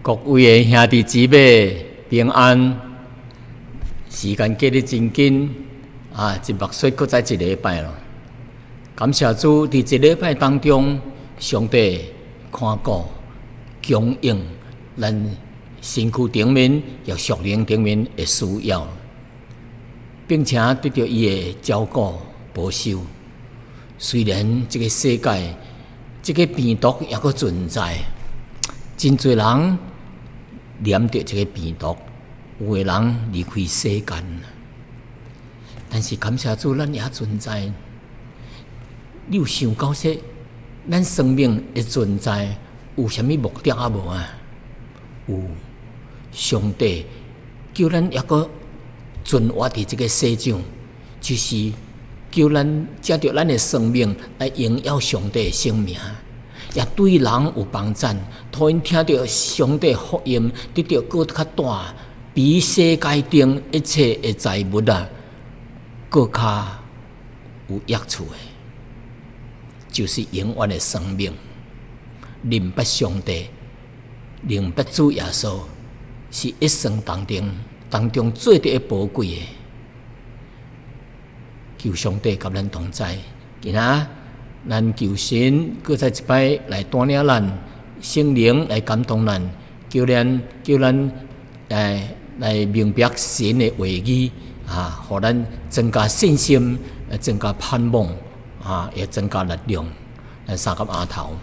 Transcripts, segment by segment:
各位的兄弟姊妹平安。時間過得真緊啊！一目說閣再一禮拜咯。感謝主，佇這禮拜當中，上帝看顧供應咱身軀頂面抑屬靈頂面的需要，並且得著伊的照顧保守。雖然這个世界這个病毒猶閣存在，真濟人染著這个病毒，有的人離開世間。但是感謝主，咱也存在。你有想到說，咱生命的存在有啥物目的啊無啊？有，上帝叫咱猶閣存活佇這个世上，就是叫咱藉著咱的生命來榮耀上帝的聖名，也對人有幫贊，予𪜶聽著上帝福音，得著閣較大，比世界頂一切的財物啊，閣較有益處的，就是永遠的生命。認捌上帝，認捌主耶穌，是一生當中最得寶貴的。求上帝佮咱同在，今仔咱求神閣再一擺來帶領咱，聖靈來感動咱，叫咱來明白神的話語啊，予咱增加信心，增加盼望啊，也增加力量。咱三個阿頭，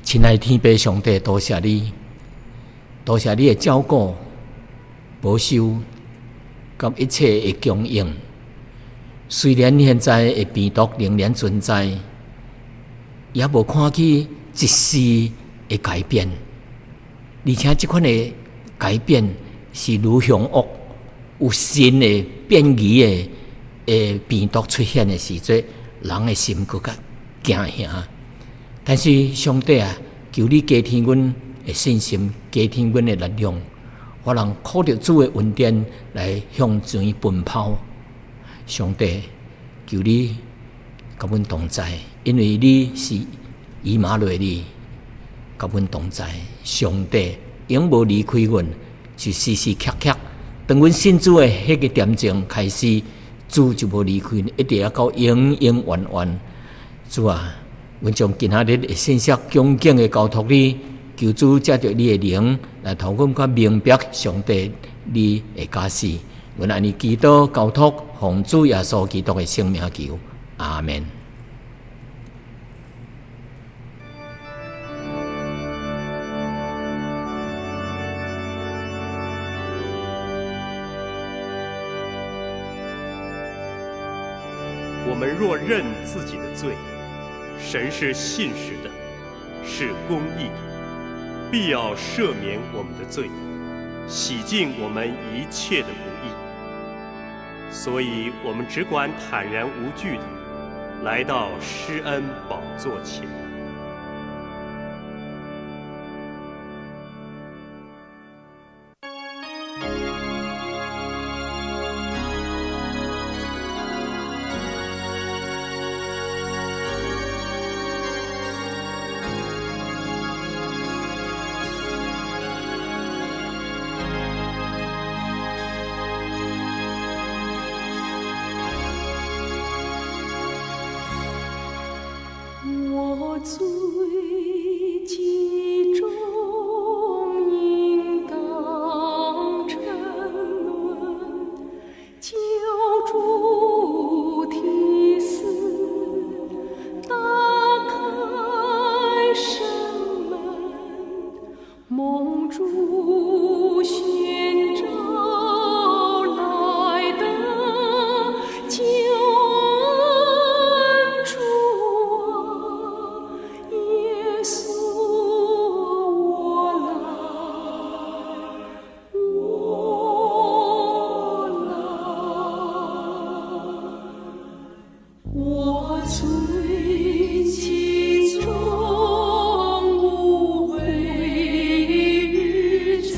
親愛的天父上帝，多謝你，多謝你的照顧、保守佮一切的供應。雖然現在的病毒仍然存在，也無看起一絲的改變，而且這款的改變是愈向惡，有新的變異的病毒出現的時陣，人的心閣較驚嚇。但是上帝啊，求你加添阮的信心，加添阮的力量，予人靠著主的恩典來向前奔跑。上帝，求你佮阮同在，因為你是以馬內利，佮阮同在。上帝永無離開阮，是時時刻刻。當阮信主的彼個點鐘開始，主就無離開，一直到永永遠遠。主啊，阮將今仔日的信息恭敬的交託你，求主藉著你的靈來予阮較明白上帝你的教示。阮按呢祈禱交託，奉主耶穌基督的聖名求，阿門。我們若認自己的罪，神是信實的，是公義的，必要赦免我們的罪，洗淨我們一切的不義。所以，我們只管坦然無懼地來到施恩寶座前。我罪極重，應當沉淪，救主替死，打開生門，蒙主宣召來得救恩主啊，耶穌我來，我來，我罪極重，無悔與憎。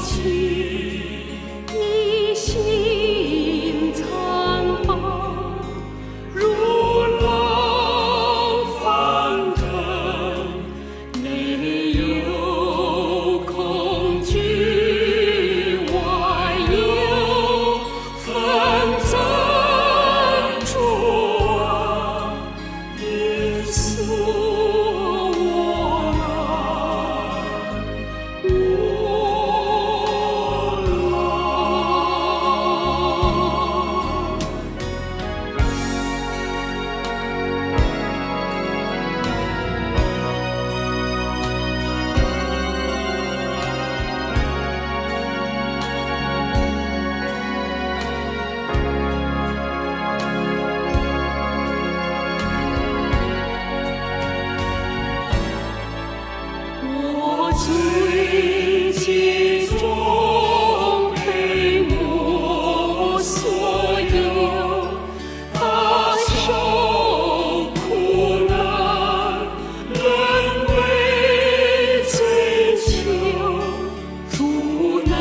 棄，一心參拜，如浪翻騰，沒有恐懼，我有奮爭主啊，耶穌我來，我來。我罪極重，被我所有，大受苦難，淪為罪囚，主能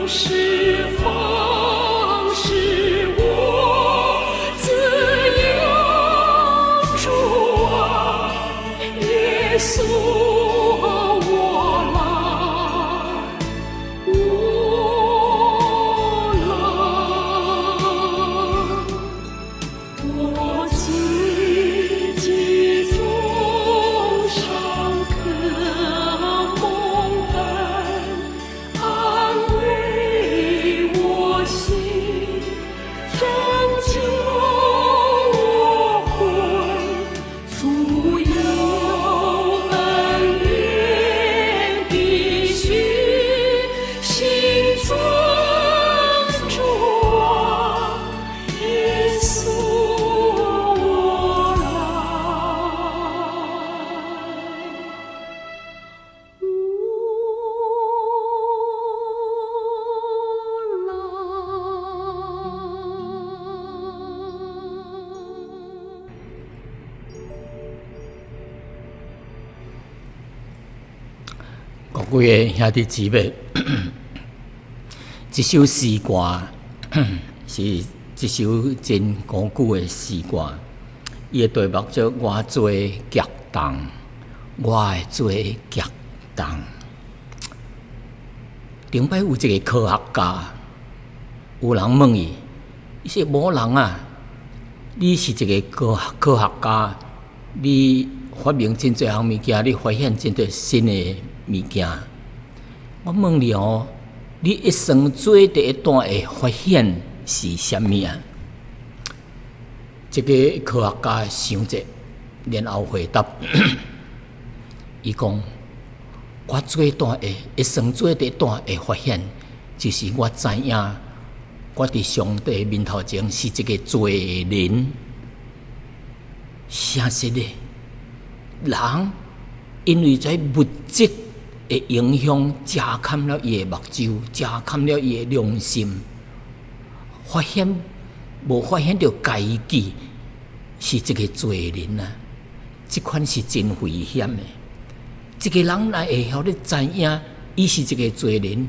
釋放，使我自由。主啊，耶穌我來，我來。我罪極重，尚可蒙恩，安慰我心，拯救我魂。主有恩典，必須信尊主啊，耶穌我來，我來。各位兄弟姊妹，這首詩歌是一首真古久的詩歌，伊的題目叫《我罪極重》，我的罪極重。頂擺有一個科學家，有人問伊，伊說無人啊，你是一個科學家，你發明真濟項物件，你發現真濟新的物件。我問你哦，你一生做第一大的發現是啥物啊？這個科學家想者，然後回答，伊講：我最大的一生做第一大的發現，就是我知影，我佇上帝面頭前是一個罪人。誠實的，人因為這物質的影響，遮掩了伊的目睭，遮掩了伊的良心，發現無發現著家己是一個罪人啊！這款是真危險的。一個人若會曉得知影，伊是一個罪人，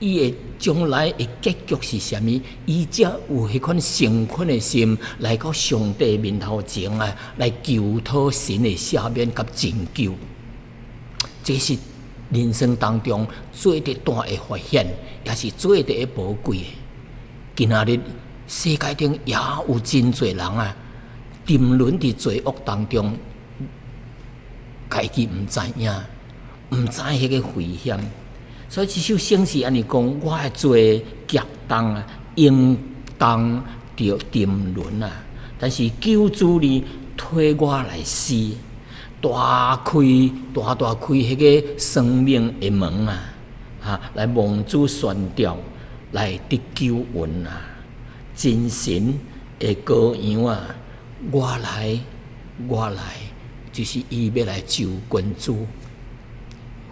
伊的將來的結局是啥物？伊才有彼款誠懇的心來到上帝面頭前啊，來求討神的赦免佮拯救。這是人生當中最大的發現，也是最大的寶貴的。今仔日世界頂也有真濟人啊，沉淪佇罪惡當中，家己毋知影，毋知彼個危險。所以這首聖詩按呢講：我的罪極重啊，應當著沉淪啊。但是救主呢，替我來死，大開大大開彼個生命的門啊，啊，來蒙主宣召，來得救恩啊！真神的羔羊啊，我來，我來，就是伊欲來救君主，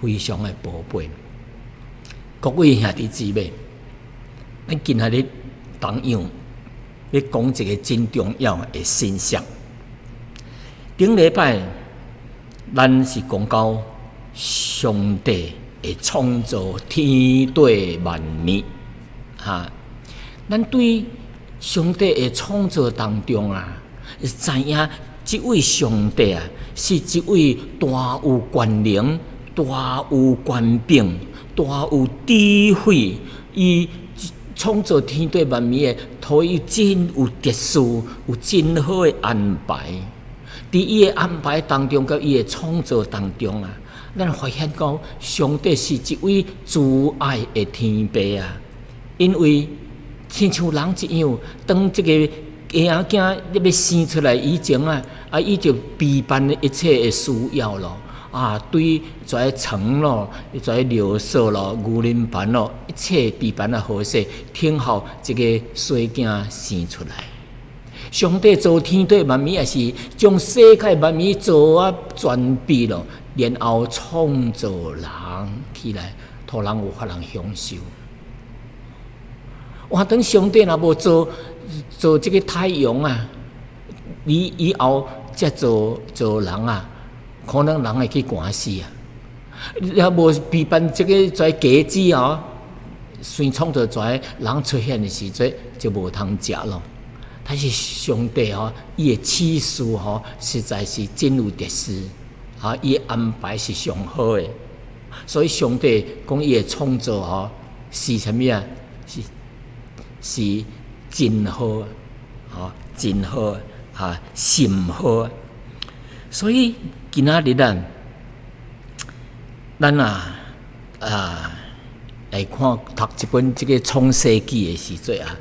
非常的寶貝。各位兄弟姊妹，咱今仔日同樣欲講一個真重要的信息。頂禮拜，咱是講到上帝會創造天地萬物，哈！咱對上帝的創造當中啊，知影這位上帝啊，是一位大有權能、大有權柄、大有智慧，伊創造天地萬物的，予伊真有秩序，有真好的安排。佇伊的安排當中，佮伊的創造當中啊，咱發現講，上帝是一位慈愛的天父啊。因為親像人一樣，當這個嬰仔囝欲生出來以前啊，啊，伊就備辦一切的需要咯。啊，對這床咯，這尿臊咯，牛奶盤咯，一切備辦啊好勢，等候這個細囝生出來。上帝造天地萬物，也是將世界萬物做啊全備咯，然後創造人起來，予人有法通享受。換當上帝若無造造這個太陽啊，伊以後才造造人啊，可能人會去寒死啊。也無備辦這個在果子哦，先創造出來人出現的時陣就無通食咯。但是上帝吼，伊的啟示吼，實在是真有秩序，啊，伊的安排是上好的。所以上帝講伊的創造吼是啥物啊？是是真好，吼，真好啊，甚好。所以今仔日咱咱啊啊來看讀這本這個創世紀的時陣啊。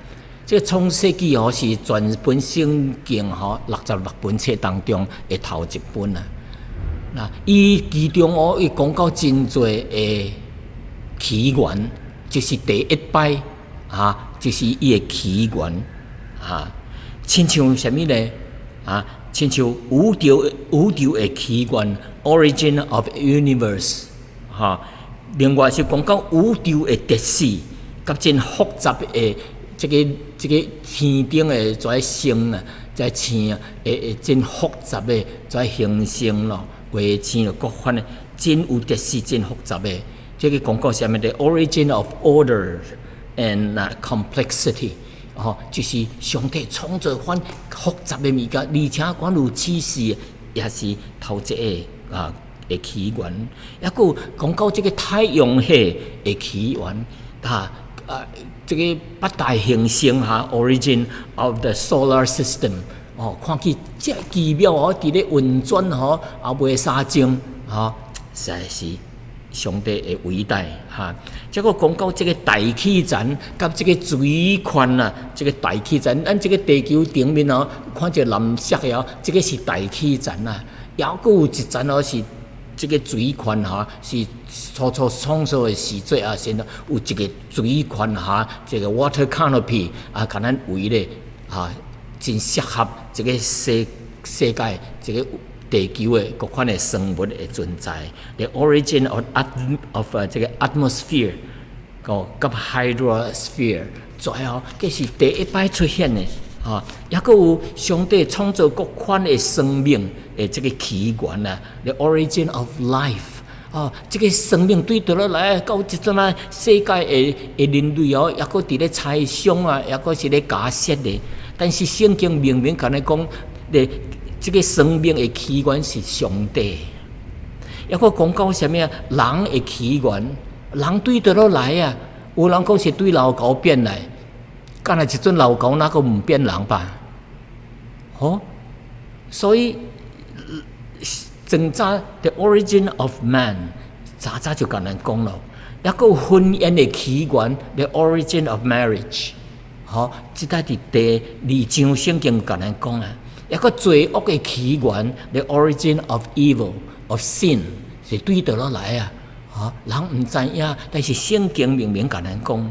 這個創世紀吼是全本聖經吼66本冊當中的頭一本啊。那伊其中哦，伊講到真濟的起源，就是第一擺啊，就是伊的起源啊，親像啥物呢？啊，親像宇宙宇宙的起源，origin of universe，哈。另外是講到宇宙的秩序，佮真複雜的這個這個天頂的這個星啊，這個星啊，會會真複雜的這個行星咯、衛星咯，各款的真有秩序、真複雜的。這個講到啥物？The origin of order and complexity，吼，就是上帝創造款複雜的物件，而且款有啟示，也是頭一個啊的起源。抑閣有講到這個太陽系的起源，啊啊，這個八大行星哈，origin of the solar system，哦，看起遮奇妙哦，佇咧運轉吼，也袂相爭，吼，實在是上帝的偉大哈。這閣講到這個大氣層佮這個水圈啊，這個大氣層，咱這個地球頂面哦，看這藍色的哦，這個是大氣層啊，抑閣有一層哦是這個水圈哈，是初初創造的時陣啊，先有一個水圈哈，這個 water canopy 啊，共咱圍咧啊，真適合這個世世界這個地球的各款的生物的存在。The origin of 這個 atmosphere，哦，佮 hydrosphere，最後這是第一擺出現的，啊，抑閣有上帝創造各款的生命的這個起源啊，The origin of life，哦，這個生命對佗落來到這陣啊，世界的的人類哦，抑閣佇咧猜想啊，抑閣是咧假設的。但是聖經明明共咱講，咧這個生命的起源是上帝。抑閣講到啥物啊？人的起源，人對佗落來啊？有人講是對老猴變來，敢若一陣老猴哪閣毋變人吧？吼，所以從早 the origin of man，早早就共咱講咯。抑閣有婚姻的起源，the origin of marriage，吼，這搭佇第二章聖經共咱講啊。抑閣罪惡的起源，the origin of evil of sin，是對佗落來啊？吼，人毋知影，但是聖經明明共咱講，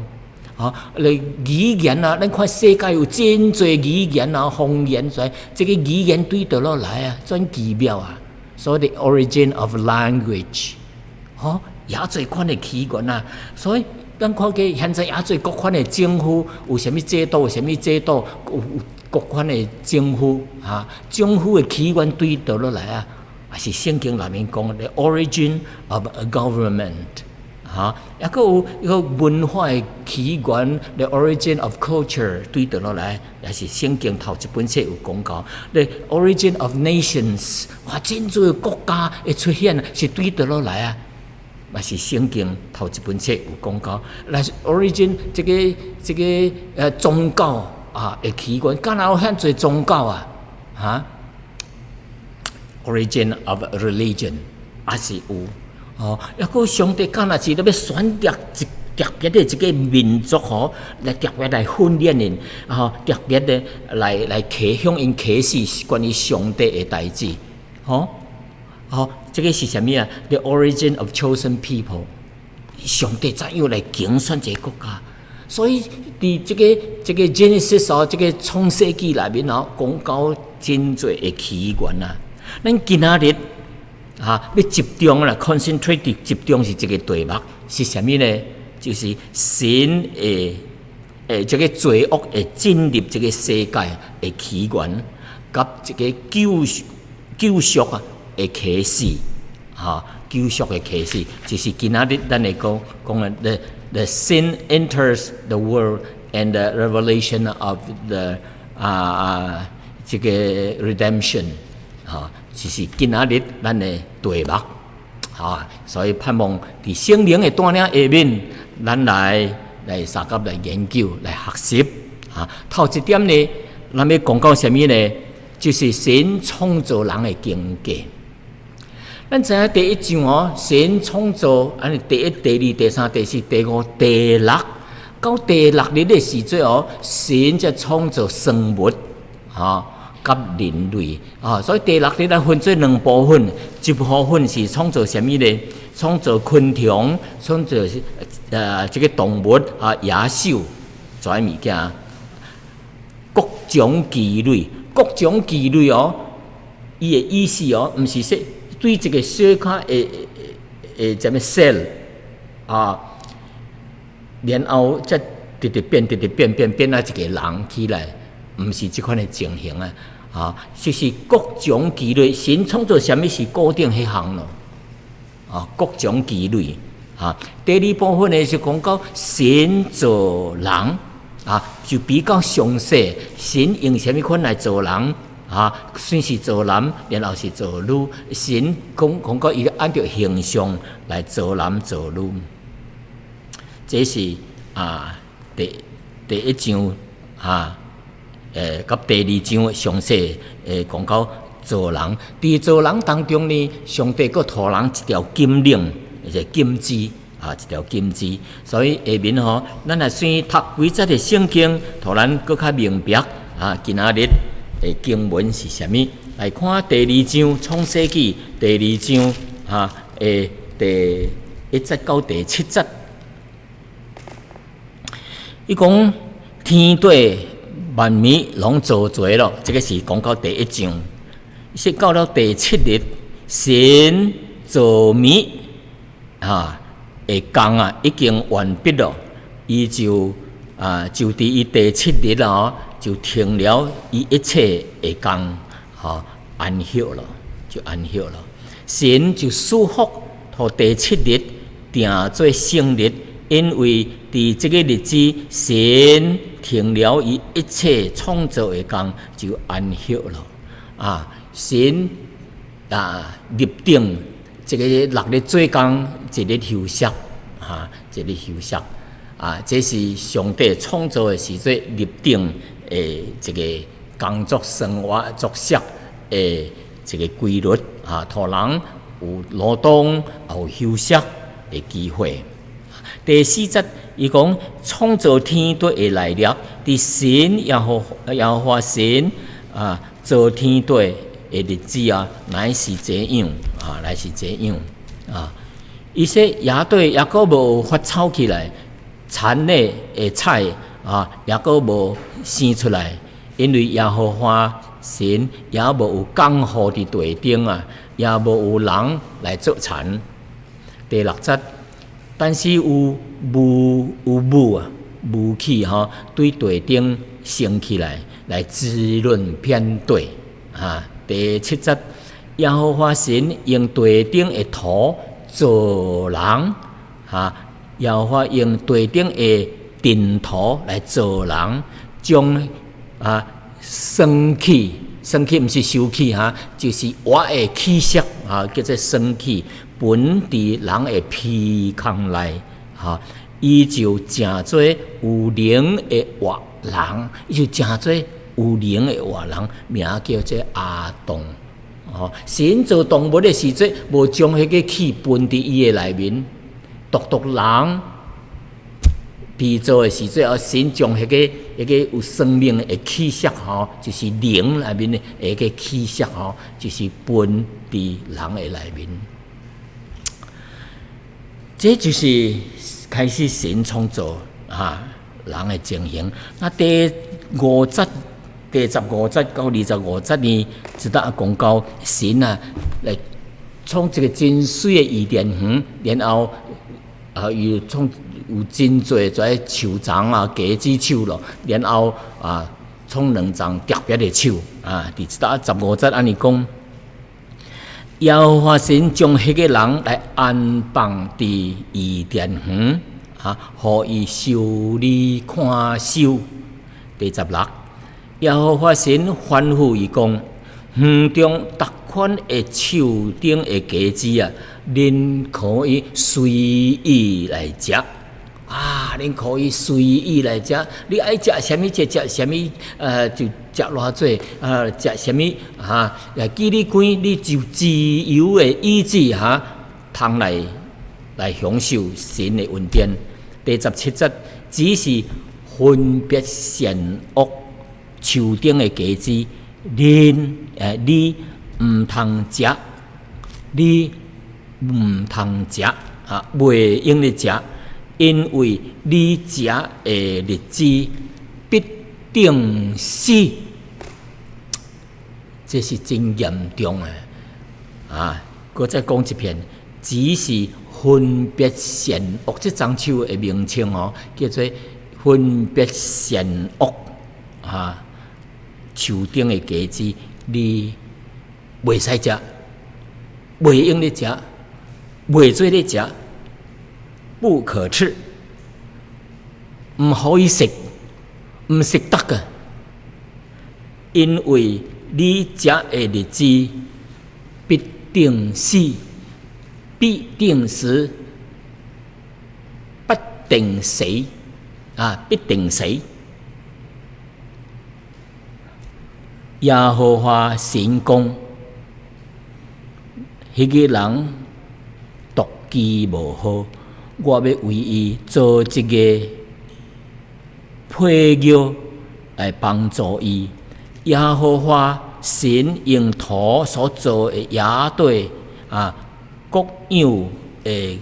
吼，咧語言啊，咱看世界有真濟語言啊，方言出來，這個語言對佗落來啊，真奇妙啊！所以 the origin of language，吼，也濟款的起源啊。所以咱看見現在也濟各款的政府，有啥物制度，有啥物制度，有有各款的政府，哈，政府的起源對佗落來啊？也是聖經內面講 the origin of a government。哈，抑閣有一個文化的起源，the origin of culture 對佗落來，也是聖經頭一本冊有講到，the origin of nations，哇，真濟國家會出現是對佗落來啊，嘛是聖經頭一本冊有講到，那 origin 這個宗教啊的起源，敢若有遐濟宗教啊，哈？origin of religion 也是有。哦，抑閣上帝敢若是咧欲選擇一特別的一個民族吼，來特別來訓練𪜶，吼，特別的來啟向𪜶啟示關於上帝的代誌，吼，吼，這個是啥物啊？The origin of chosen people，上帝怎樣來揀選這個國家？所以佇這個 Genesis 哦，這個創世記內面哦，講到真濟的起源啊。咱今仔日啊，欲集中啦，concentrate 集中是這個題目是啥物呢？就是神的這個罪惡會進入這個世界的起源，佮這個救贖啊的啟示，哈，救贖的啟示，就是今仔日咱會講講的 the sin enters the world and the revelation of the 這個 redemption，哈，就是今仔日咱的題目，哈，所以盼望佇聖靈的帶領下面，咱來相佮來研究、來學習，哈。頭一點呢，咱欲講到啥物呢？就是神創造人的經過。咱知影第一章哦，神創造，按呢第一、第二、第三、第四、第五、第六，到第六日的時陣哦，神才創造生物，哈，佮人類啊，所以第六日來分做兩部分，一部分是創造啥物呢？創造昆蟲，創造這個動物啊，野獸，這物件，各種其類，各種其類哦，伊的意思哦，毋是說對一個小可的啥物 cell 啊，然後才直直變，直直變變變啊一個人起來，毋是這款的情形啊。啊，就是各種其類，神創造啥物是固定彼項咯，啊，各種其類，啊，第二部分呢是講到神造人，啊，就比較詳細，神用啥物款來造人，啊，先是造男，然後是造女，神講講到伊按著形象來造男造女，這是啊第一章啊。佮第二章詳細講到造人，佇造人當中呢，上帝閣予人一條禁令，一個禁止啊，一條禁止。所以下面吼，咱來先讀幾節的聖經，予咱閣較明白啊。今仔日的經文是啥物？來看第二章創世記第二章啊，第一節到第七節，伊講天地萬物攏造做咯，這個是講到第一章。是到了第七日，神造物啊的工啊已經完畢咯，伊就啊就佇伊第七日哦，就停了伊一切的工，吼安息咯，就安息咯。神就賜福，予第七日定做聖日，因為佇這個日子，神停了伊一切創造的工，就安息咯。啊，神啊立定這個六日做工，一日休息，哈，一日休息。啊，這是上帝創造的時陣立定的一個工作生活作息的一個規律啊，予人有勞動有休息的機會。第四節，伊講創造天地的來歷，佇神耶和華神啊造天地的日子啊，乃是這樣啊，乃是這樣啊。伊說野地抑閣無發草起來，田裡的菜啊，抑閣無生出來，因為耶和華神也無有降雨佇地頂啊，也無有人來做田。第六節，但是有霧有霧啊，霧氣吼對地頂升起來，來滋潤遍地啊。第七節，耶和華神用地頂的土造人。哈，耶和華用地頂的塵土來造人，將生氣，生氣毋是受氣哈，就是活的氣息啊，叫做生氣，噴佇人的鼻孔內，哈，伊就成做有靈的活人，伊就成做有靈的活人，名叫做亞當。哦，神造動物的時陣，無將彼個氣噴佇伊的內面，獨獨人被造的時陣，神將彼個有生命的氣息吼，就是靈內面的彼個氣息吼，就是噴佇人的內面。這就是開始神創造人的情形。那第五節、第15節到25節呢，就得講到神啊來創一個真媠的伊甸園，然後伊創有真濟這樹叢啊、果子樹咯，然後創兩叢特別的樹啊，佇這搭十五節按呢講。耶和華神將彼個人來安放佇伊甸園，予伊修理看守。第16，耶和華神吩咐伊講：園中逐款的樹頂的果子啊，恁可以隨意來食。啊，恁可以隨意來食，你愛食啥物就食啥物，就食偌濟，食啥物啊？記你關，你就自由的意志哈，通來享受神的恩典。第17節，只是分別善惡樹頂的果子，你毋通食，你毋通食啊，袂用咧食。因為你食的日子必定死，這是真嚴重的啊！閣再講一遍，只是分別善惡這欉樹的名稱哦，叫做分別善惡啊。樹頂的果子，你袂使食，袂用咧食，袂做咧食。不可吃，毋可以食，毋食得个，因為你食的日子必定死，必定死，必定死啊！必定死。耶和華神講，彼個人獨居無好。我欲為伊做一个配偶來幫助伊。耶和華神用土所造的野地啊，各樣的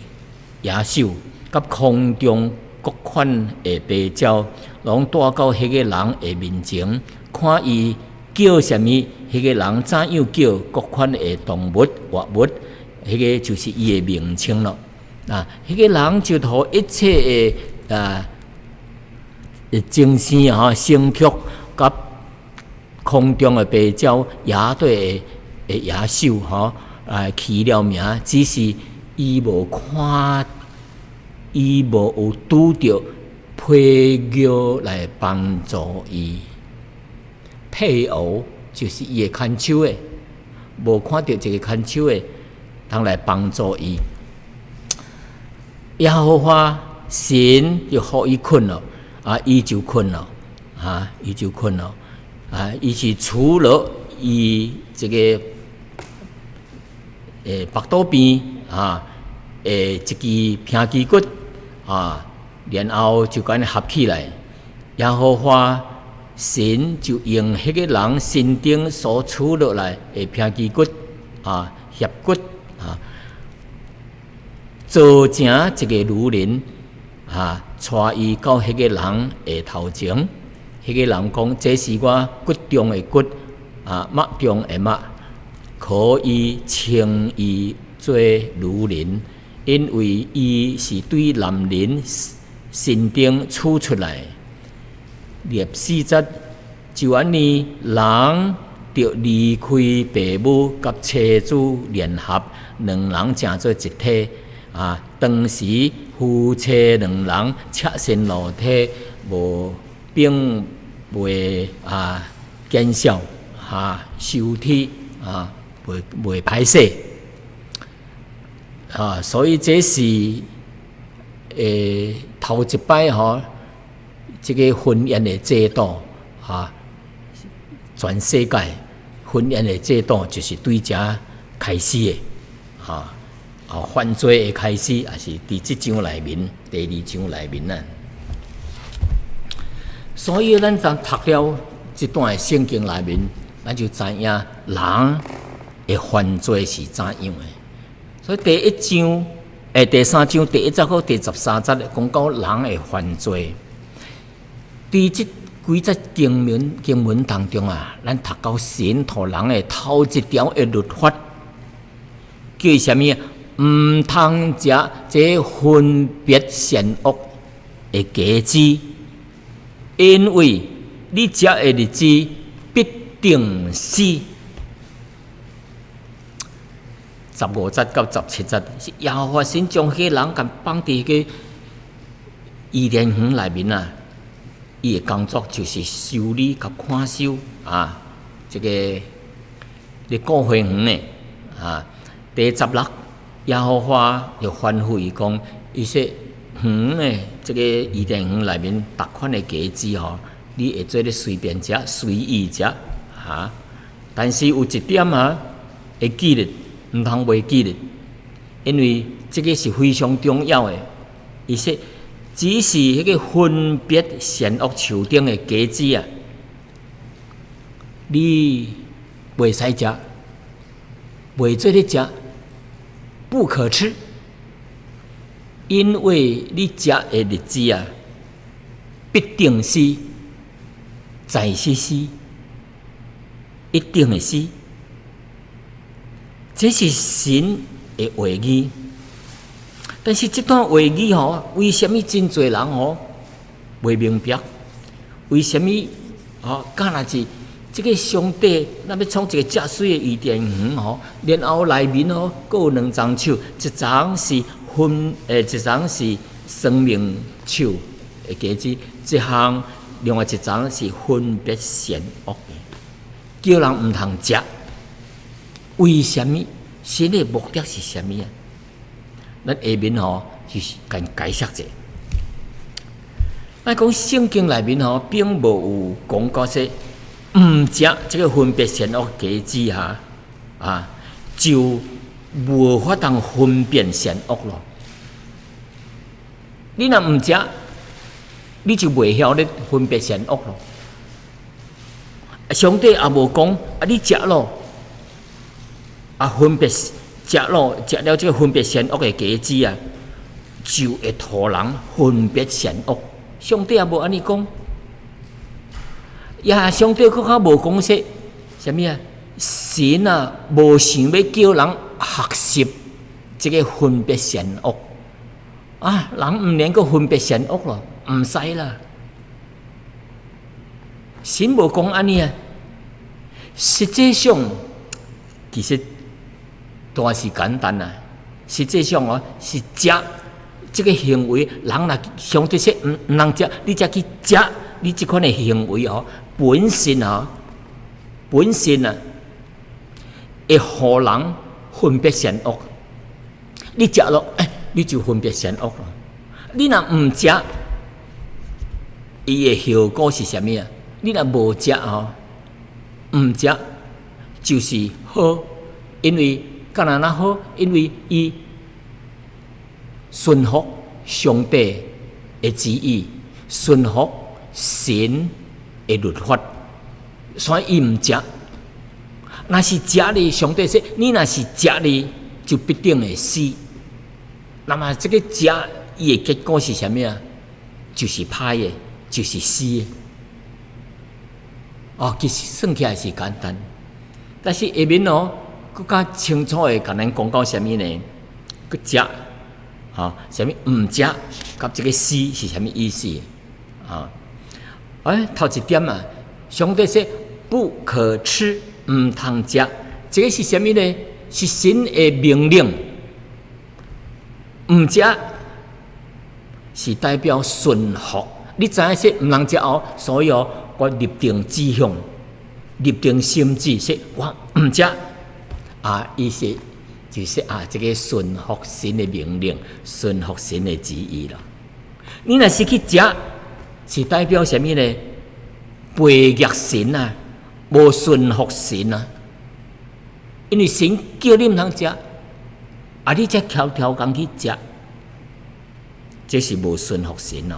野獸，佮空中各款的飛鳥，攏帶到彼个人的面前，看伊叫啥物，彼个人怎樣叫各款的動物、活物，彼个就是伊的名稱咯。啊，彼个人就予一切的精生吼、牲畜佮空中的飛鳥、野地的野獸吼，起了名，只是伊無看，伊無有拄著配偶來幫助伊。配偶就是伊的牽手的，無看著一个牽手的，通來幫助伊。耶和華神就予伊睏咯，啊，伊就睏咯，啊，伊就睏咯，啊，伊是除了伊這个腹肚邊啊，一支平肌骨啊，然後就按呢合起來。耶和華神就用彼个人身頂所取落來的平肌骨啊、脅骨啊，做成一个女人啊，帶伊到彼个人的頭前。彼个人講：這是我骨中的骨，啊，肉中的肉，可以稱伊做女人，因為伊是對男人身頂取出來。24節，就按呢，人著離開父母，佮妻子聯合，兩人成做一體。啊，當時夫妻兩人赤身露體，無並袂啊見笑啊羞恥啊，袂歹勢啊，所以這是頭一擺吼，這个婚姻的制度啊，全世界婚姻的制度就是對遮開始的啊。啊，犯罪的開始也是佇這章內面，第二章內面啊。所以咱當讀了這段的聖經內面，咱就知影人的犯罪是怎樣的。所以第一章，第三章第一節到第13節講到人的犯罪。佇這幾節經文當中啊，咱讀到神予人的頭一條的律法，叫啥物？毋通食這分別善惡的果子，因為你食的日子必定死。15節到17節是耶和華神將彼個人共放佇彼個伊甸園內面啊，伊的工作就是修理佮看守啊，這个咧顧花園的啊。第16，耶和華就吩咐伊講，伊說園的這个伊甸園內面逐款的果子吼，你會做咧隨便食、隨意食，哈。但是有一點啊，會記得，毋通袂記得，因為這个是非常重要的。伊說，只是彼个分別善惡樹頂的果子啊，你袂使食，袂做咧食。不可吃，因為你食的日子啊，必定死，在死死，一定會死。這是神的話語，但是這段話語吼，為啥物真濟人吼袂明白？為啥物吼？敢若是這个上帝，咱欲創一个遮媠的伊甸園吼，然後內面吼，閣有兩叢樹，一叢是分，一叢是生命樹的果子，一項另外一叢是分別善惡的，叫人毋通食。為啥物？神的目的是啥物啊？咱下面吼就是共解釋者。咱講聖經內面吼，並無有講到說毋食這个分別善惡果子哈，啊，就無法通分辨善惡咯。你若毋食，你就袂曉咧分別善惡咯。上帝也無講啊，你食咯，啊分別食咯，食了這个分別善惡的果子啊，就會予人分別善惡。上帝也無按呢講。也上帝閣較無講說，啥物啊？神啊，無想欲叫人學習這个分別善惡啊！人毋免閣分別善惡咯，毋使啦。神無講按呢啊。實際上，其實都是簡單啊。實際上哦，是食這个行為，人若上帝說毋通食，你才去食，你這款的行為哦。本身啊，本身啊，會予人分別善惡。你食落，欸，你就分別善惡咯。你若毋食，伊的後果是啥物啊？你若無食吼，毋食就是好，因為敢若好，因為伊順服上帝的旨意，順服神的律法，所以伊毋食。若是食咧，上帝說：你若是食咧，就必定會死。那麼這个食，伊的結果是啥物啊？就是歹的，就是死的。哦，其實算起來是簡單，但是下面哦，閣較清楚的共咱講到啥物呢？閣食，吼，啥物毋食，佮這个死是啥物意思？啊？欸，頭一點啊，上帝說不可吃，毋通食，這个是啥物呢？是神的命令。毋食是代表順服。你知影說毋通食哦，所以哦，我立定志向，立定心志，說我毋食。啊，伊是就是啊，這个順服神的命令，順服神的旨意啦。你若是去食，是代表啥物呢？背逆神啊，無順服神啊。因為神叫你毋通食，啊，你才悄悄工去食，這是無順服神哦。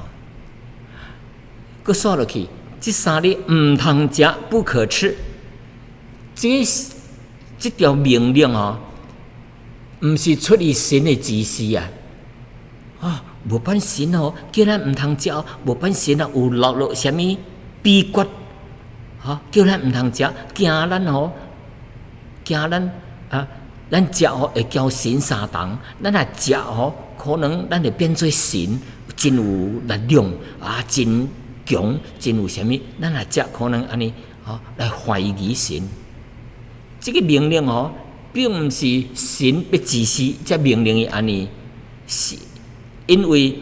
閣煞落去，這三个毋通食，不可吃。這這條命令哦，毋是出於神的指示啊！啊，無辦神哦，叫咱毋通食，無辦神啊，有落落啥物秘訣？哈，叫咱毋通食，驚咱吼，驚咱啊，咱食吼會交神相同，咱若食吼，可能咱會變做神，真有力量啊，真強，真有啥物？咱若食可能按呢，吼來懷疑神。這个命令吼，並毋是神欲指示，才命令伊按呢，是因為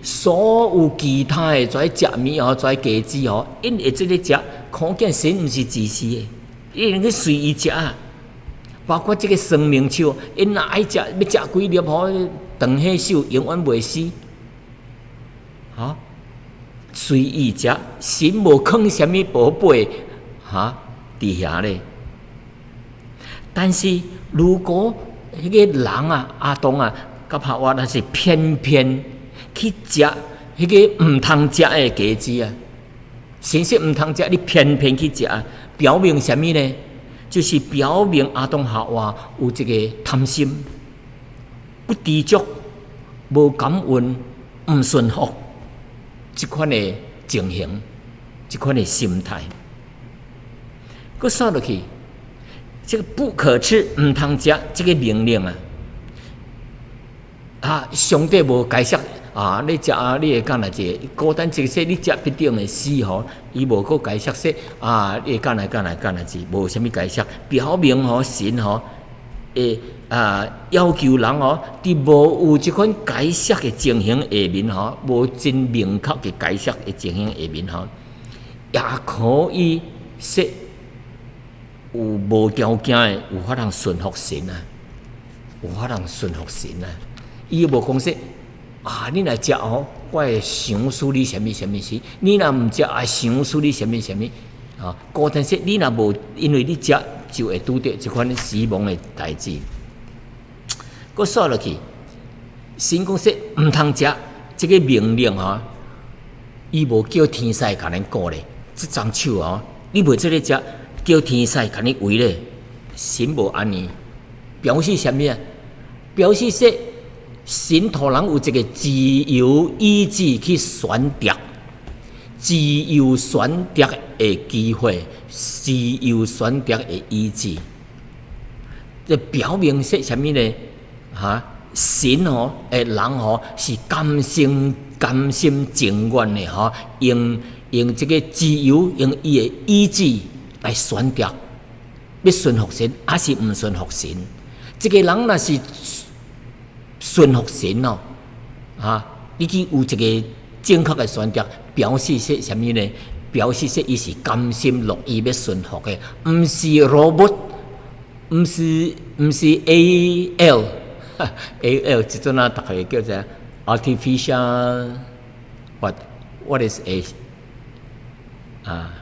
所有其他的跩食物吼，跩果子吼，𪜶會做咧食，可見神毋是自私的，伊會去隨意食。包括這个生命樹，𪜶若愛食，欲食幾粒吼，斷彼手永遠袂死。哈，隨意食，神無囥啥物寶貝，哈，佇遐咧。但是如果彼个人啊，亞當啊，佮夏娃，若是偏偏去食彼个毋通食的果子啊，神說毋通食，你偏偏去食，表明啥物呢？就是表明亞當夏娃有這个貪心、不知足、無感恩、毋順服這款的情形，這款的心態。閣煞落去，這个不可吃、毋通食這个命令啊，啊，上帝無解釋啊，你食啊，你會敢若一个孤單一個說你食必定會死吼，伊無閣解釋說啊，你會敢若敢若敢若是無啥物解釋，表明吼神吼會啊要求人吼，佇無有這款解釋的情形下面吼，無真明確的解釋的情形下面吼，也可以說有無條件的有法通順服神啊，有法通順服神啊。伊無講說啊，你若食哦，我會賞賜你啥物啥物事；你若毋食，啊，賞賜你啥物啥物。啊，孤單說你若無，因為你食就會拄著這款死亡的代誌。閣煞落去，神講說毋通食這个命令吼，伊無叫天使共咱顧咧，這欉樹吼，你袂做咧食。叫天使共你圍咧，神無按呢，表示啥物啊？表示說神予人有一个自由意志去選擇，自由選擇的機會，自由選擇的意志，這表明說啥物呢？哈，神吼，人吼是甘心甘心情願的吼，用這个自由，用伊的意志來選擇，欲順服神，抑是毋順服神？這个人若是順服神哦，啊，已經有一个正確的選擇，表示說啥物呢？表示說伊是甘心樂意欲順服的，毋是 robot，毋是 AI，AI 這陣啊，逐个叫做 artificial what is A 啊？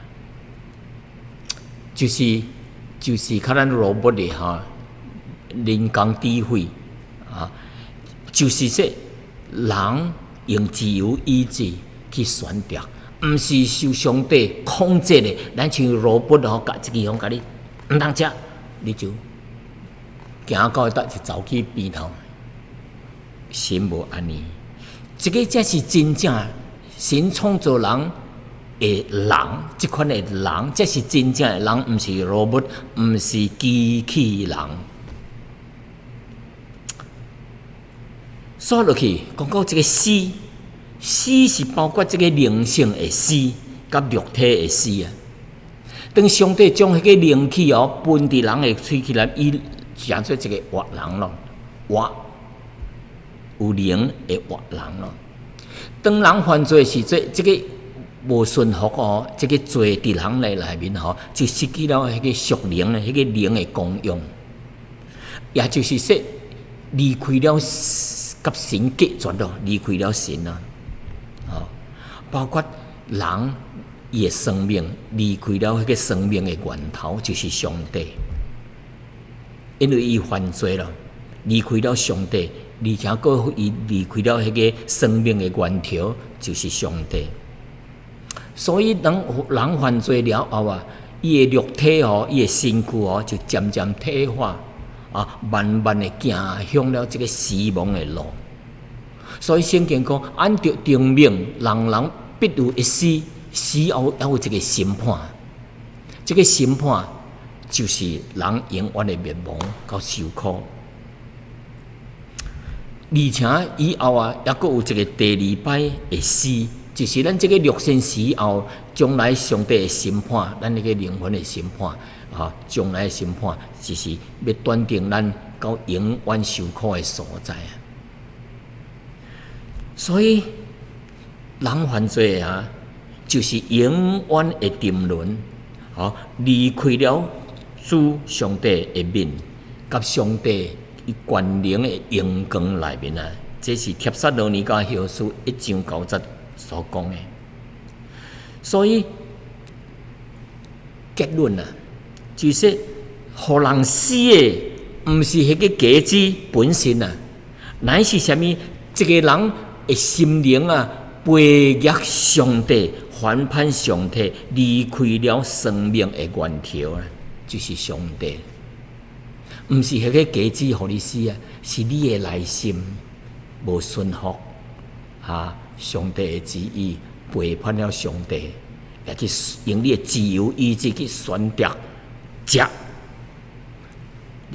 就是較咱 robot 的吼，人工智慧啊，就是說人用自由意志去選擇，毋是受上帝控制的。咱像 robot 吼，共一支方共你毋通食，你就行到佗就走去邊頭。神無按呢，這个才是真正神創造人的人，這款的人，這是真正的人，毋是 robot，毋是機器人。煞落去，講到這个死，死是包括這个靈性的死，佮肉體的死啊。當上帝將彼個靈氣哦，噴佇人的喙齒內，伊成做一个活人咯，活。有靈的活人咯。當人犯罪時陣，這個無順服哦，這個罪佇人內內面吼，就失去了彼個屬靈的彼個靈的功用，也就是說離開了佮神隔絕咯，離開了神啊，吼，包括人伊的生命離開了彼個生命的源頭，就是上帝，因為伊犯罪了，離開了上帝，而且閣伊離開了彼個生命的源頭，就是上帝。所以人人犯罪了後啊，伊的肉體吼，伊的身軀吼，就漸漸退化，啊，慢慢的行向了這個死亡的路。所以聖經講，按著定命，人人必有一死，死後猶有一個審判。這個審判就是人永遠的滅亡佮受苦。而且以後啊，猶閣有一個第二擺的死。就是咱這個肉身死後，將來上帝的審判，咱那個靈魂的審判，啊，將來的審判就是欲斷定咱到永遠受苦的所在啊。所以，人犯罪啊，就是永遠的沉淪，吼，離開了主上帝的面，佮上帝伊權能的榮光內面啊。這是帖撒羅尼迦後書一章九節所講的，所以結論啊，就是予人死的，毋是彼個果子本身啊，乃是啥物？一個人的心靈啊，背逆上帝，反叛上帝，離開了生命的源頭啊，就是上帝。毋是彼個果子予你死啊，是你的內心無順服啊。上帝的旨意，背叛了上帝，也去用你的自由意志去選擇食。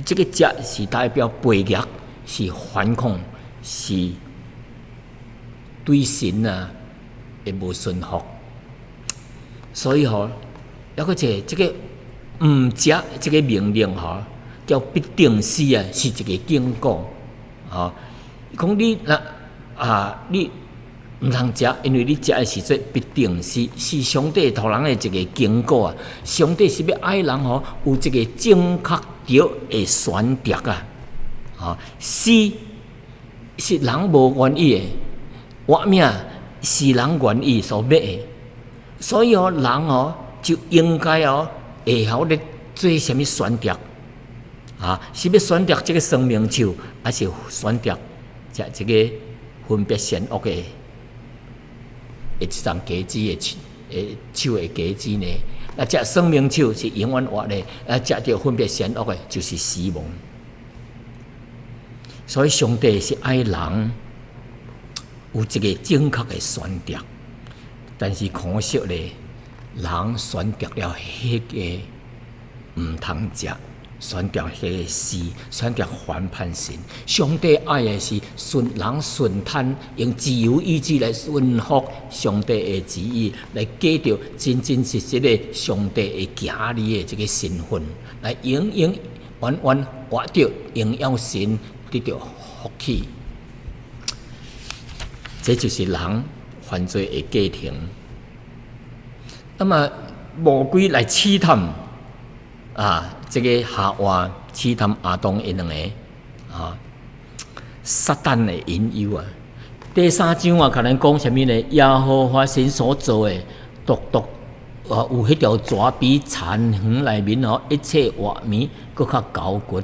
這個食是代表背逆，是反抗，是對神啊會無順服。所以吼，猶閣一個這個毋食這個命令吼，叫必定死啊，是一個警告。吼，講你若啊你毋通食，因為你食的時陣必定死，是上帝予人的一個警告啊！上帝是欲愛人吼，有一個正確著的選擇啊！吼，死是人無願意的，活命是人願意所欲的，所以哦，人哦就應該哦會曉咧做啥物選擇啊？是欲選擇這個生命樹，還是選擇食這個分別善惡的？的這叢果子的樹，的樹的果子呢？啊，食生命樹是永遠活的，啊，食著分別善惡的，就是死亡。所以上帝是愛人有一個正確的選擇，但是可惜咧，人選擇了彼個毋通食。選擇彼個死，選擇反叛神。上帝愛的是順人順攤，用自由意志來順服上帝的旨意，來過著真真實實的上帝的兒女的這個身份，來永永遠遠活著榮耀神，得著福氣。這就是人犯罪的過程。那麼魔鬼來試探啊！這個夏娃試探亞當𪜶兩個啊，撒旦的引誘啊。第三章啊，共咱講啥物呢？耶和華神所造的，獨獨啊有彼條蛇比田園內面吼一切活物閣較狡譎，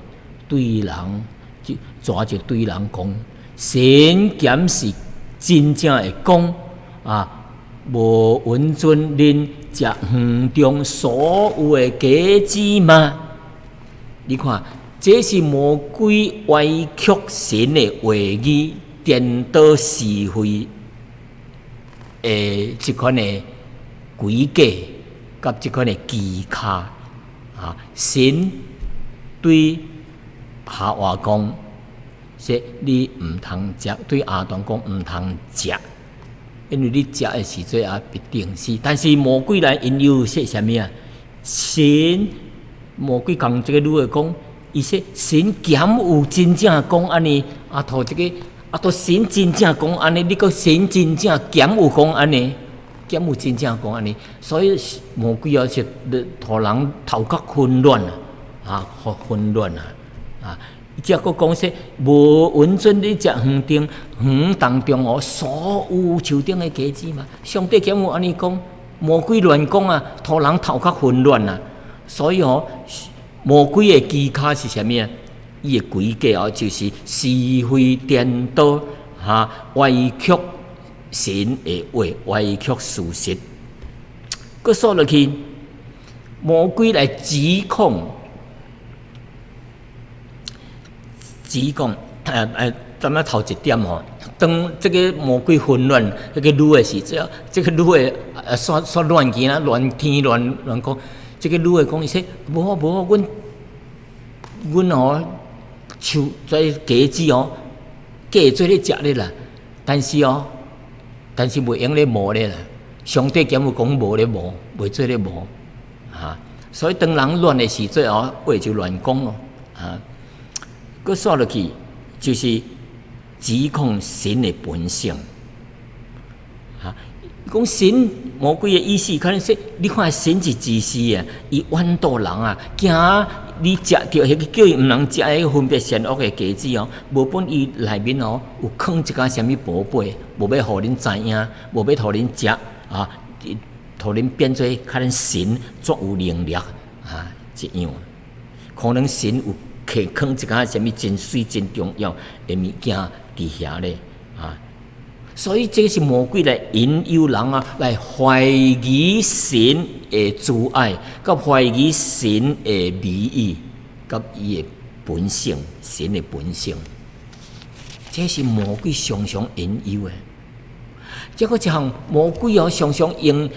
對人就蛇就對人講：神敢是真正會講啊，無允准恁食園中所有的果子嗎？你看，這是魔鬼歪曲神的話語，顛倒是非的這款的詭計，佮這款的技巧啊！神對夏娃講，說你毋通食，對亞當講毋通食，因為你食的時陣啊必定死。但是魔鬼來引誘說啥物啊？神魔鬼共這個女的講，伊說神敢有真正講按呢？啊，予這個啊，都神真正講按呢，你閣神真正敢有講按呢？敢有真正講按呢？所以魔鬼啊是予人頭殼混亂啊，啊，混亂啊，啊！這閣講說無允准你食園頂園當中哦，所有樹頂的果子嘛？上帝敢有按呢講？魔鬼亂講啊，予人頭殼混亂啊！所以哦，魔鬼的技巧是啥物啊？伊的詭計哦，就是是非顛倒，哈，歪曲神的話，歪曲事實。閣煞落去，魔鬼來指控，指控，咱們頭一點吼，當這个魔鬼混亂，彼个女的時陣，這个女的啊，煞煞亂起啊，亂聽亂亂講。這个女的講伊說，無啊無啊，阮阮吼樹這果子哦，計會做咧食咧啦，但是哦，但是袂用咧摸咧啦。上帝敢有講無咧摸，袂做咧摸，哈。所以當人亂的時陣哦，話就亂講咯，啊。閣煞落去就是指控神的本性，哈。講神魔鬼的意思，可能說你看神是自私的，伊怨妒人啊，驚你食著彼个叫伊毋通食彼个分別善惡的果子哦，無本伊內面哦有囥一寡啥物寶貝，無欲予恁知影，無欲予恁食啊，予恁變做較恁神足有能力啊，這樣可能神有囥囥一寡啥物真媠真重要的物件佇遐咧啊。所以這是魔鬼來引誘人啊，來懷疑神的慈愛，佮懷疑神的美意，佮伊的本性，神的本性。這是魔鬼常常引誘的。這閣一項魔鬼哦，常常用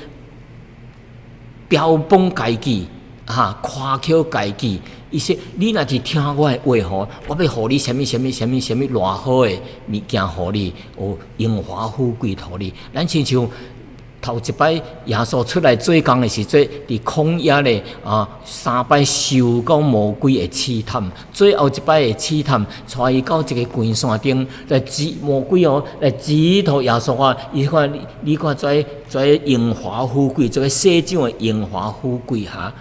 標榜家己，哈，誇口家己。伊說：你若是聽我的話吼，我欲予你啥物啥物啥物啥物偌好的物件，予你，有榮華富貴予你。咱親像頭一擺耶穌出來做工的時陣，佇曠野咧啊，三擺受到魔鬼的試探，最後一擺的試探，帶伊到一个懸山頂來指魔鬼哦，來指著耶穌啊，伊看你，你看這這榮華富貴，這个世上的榮華富貴哈，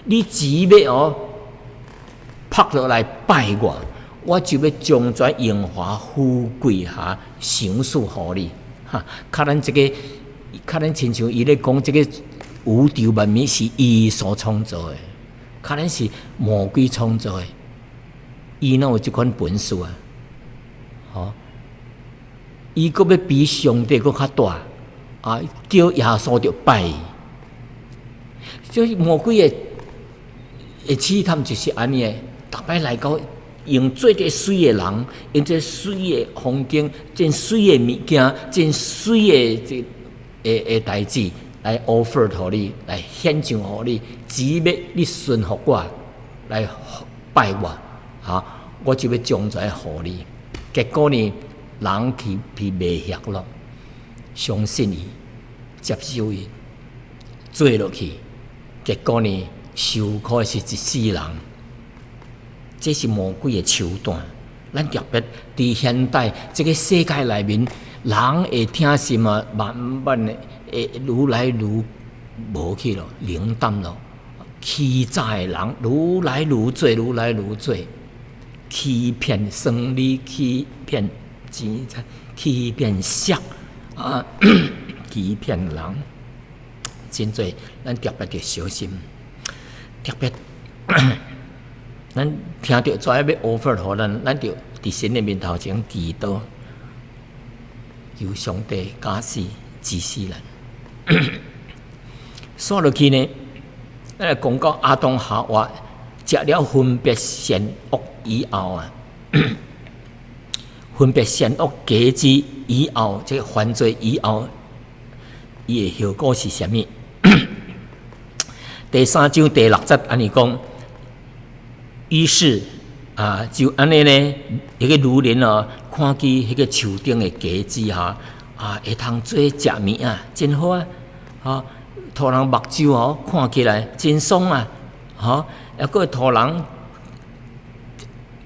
你只欲哦，撲落來拜我，我就欲將這榮華富貴哈賞賜予你，哈！較咱這个，較咱親像伊咧講這個宇宙萬物是伊所創造的，可能是魔鬼創造的，伊哪有這款本事啊？吼！伊閣欲比上帝閣較大啊！叫耶穌著拜伊，所以魔鬼的的試探就是按呢的。逐擺來到用做這媠的人，用這媠的風景，真媠的物件，真媠的這的的代誌來 offer 予你，來獻上予你，只欲你順服我，來拜我，哈，我就欲將這予你。結果呢，人去被迷惑咯，相信伊，接受伊，做落去，結果呢，受苦的是一世人。這是魔鬼的手段。咱特別佇現代這个世界內面，人會聽信啊，慢慢的會愈來愈無去咯，冷淡咯。欺詐的人愈來愈濟，愈來愈濟，欺騙生理，欺騙錢財，欺騙色啊，欺騙人，真濟。咱特別著小心，特別。咱聽著這欲 offer 予咱，咱著佇神的面頭前祈禱，求上帝加持指示咱。煞落去呢，咱來講到亞當夏娃食了分別善惡以後啊，分別善惡果子以後，這个犯罪以後，伊的後果是啥物？第三章第六節按呢講。於是啊，就按呢呢，彼個女人哦，看見彼個樹頂的果子哈，啊，會通做食物啊，真好啊，吼，予人目睭哦，看起來真爽啊，吼，抑閣會予人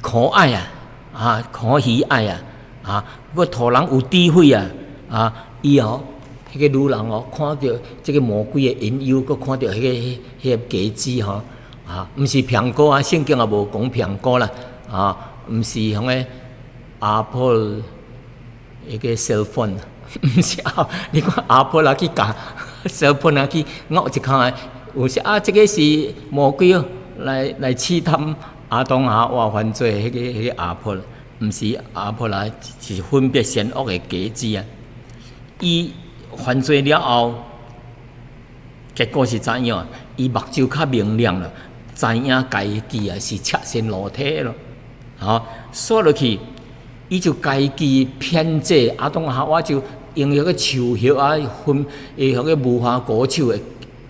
可愛啊，啊，可喜愛啊，啊，閣予人有智慧啊，啊，伊哦，彼個女人哦，看著這个魔鬼的引誘，閣看著彼个果子吼，啊，毋是蘋果啊，聖經也無講蘋果啦，啊，毋是彼个 Apple 彼个 cell phone，毋是啊，你看 Apple 啊去共 cell phone 啊去咬一口啊，有時啊，這个是魔鬼哦，來試探亞當夏娃犯罪彼个 Apple，毋是 Apple 啊，是分別善惡的果子啊。伊犯罪了後，結果是怎樣？伊目睭較明亮了，知影家己啊是赤身露體咯。吼，煞落去，伊就家己編製亞當夏娃就用彼個樹葉啊，分彼個無花果樹